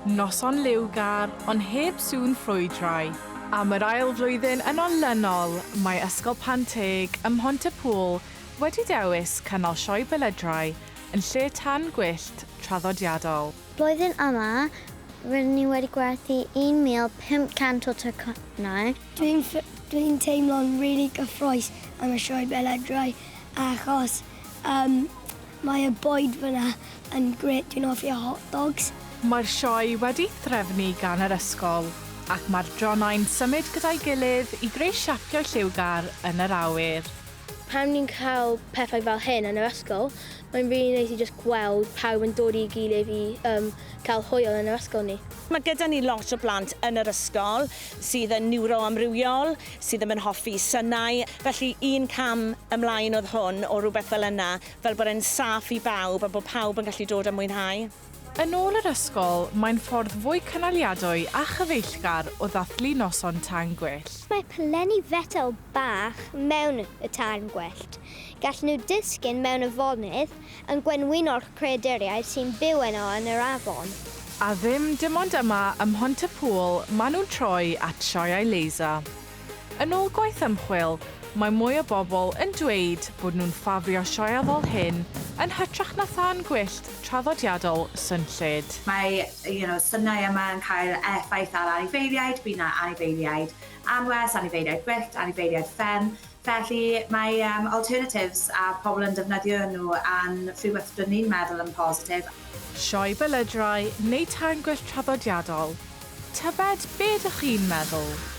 Noson liwgar, ond heb sŵn ffrwydrau. Am yr ail flwyddyn yn olynol, mae Ysgol Pant-teg ym Mhont-y-pŵl wedi dewis cynnal sioe belydrau yn lle tân gwyllt traddodiadol. Blwyddyn yma, rydyn ni wedi gwerthu 1,500 o tocynnau. Dwi'n dwi'n teimlo'n rili gyffrous am y sioe belydrau achos yym Mae y bwyd fyna yn grêt, dwi'n hoffi y hot dogs. Mae'r sioe wedi'i threfnu gan yr ysgol, ac mae'r dronau'n symud gyda'i gilydd i greu siapiau lliwgar yn yr awyr. Pan ni'n cael pethau fel hyn yn yr ysgol, mae'n rili neis i jyst gweld pawb yn dod i gilydd i um, cael hwyl yn yr ysgol ni. Mae gyda ni lot o blant yn yr ysgol sydd yn niwroamrywiol, sydd ddim yn hoffi synau, felly un cam ymlaen oedd hwn o rhywbeth fel yna, fel bod e'n saff i bawb a bod pawb yn gallu dod a mwynhau. Yn ôl yr ysgol, mae'n ffordd fwy cynaliadwy a chyfeillgar o ddathlu noson tân gwyllt. Mae pelenni fetel bach mewn y tân gwyllt. Gallen nhw disgyn mewn afonydd, yn gwenwyno'r creaduriaid sy'n byw yno yn yr afon. A ddim dim ond yma ym Mhont-y-pŵl maen nhw'n troi at sioeau laser. Yn ôl gwaith ymchwil, mae mwy o bobl yn dweud bod nhw'n ffafrio sioeau fel hyn yn hytrach na thân gwyllt traddodiadol swnllyd. Mae you know, synau yma yn cael effaith ar anifeiliaid, bydd 'na anifeiliaid anwes, anifeiliaid gwyllt, anifeiliaid fferm. Felly mae um, alternatives a pobl yn defnyddio nhw a'n rhywbeth dyn ni'n meddwl yn positif. Sioe belydrau neu tân gwyllt traddodiadol? Tybed be ydych chi'n meddwl?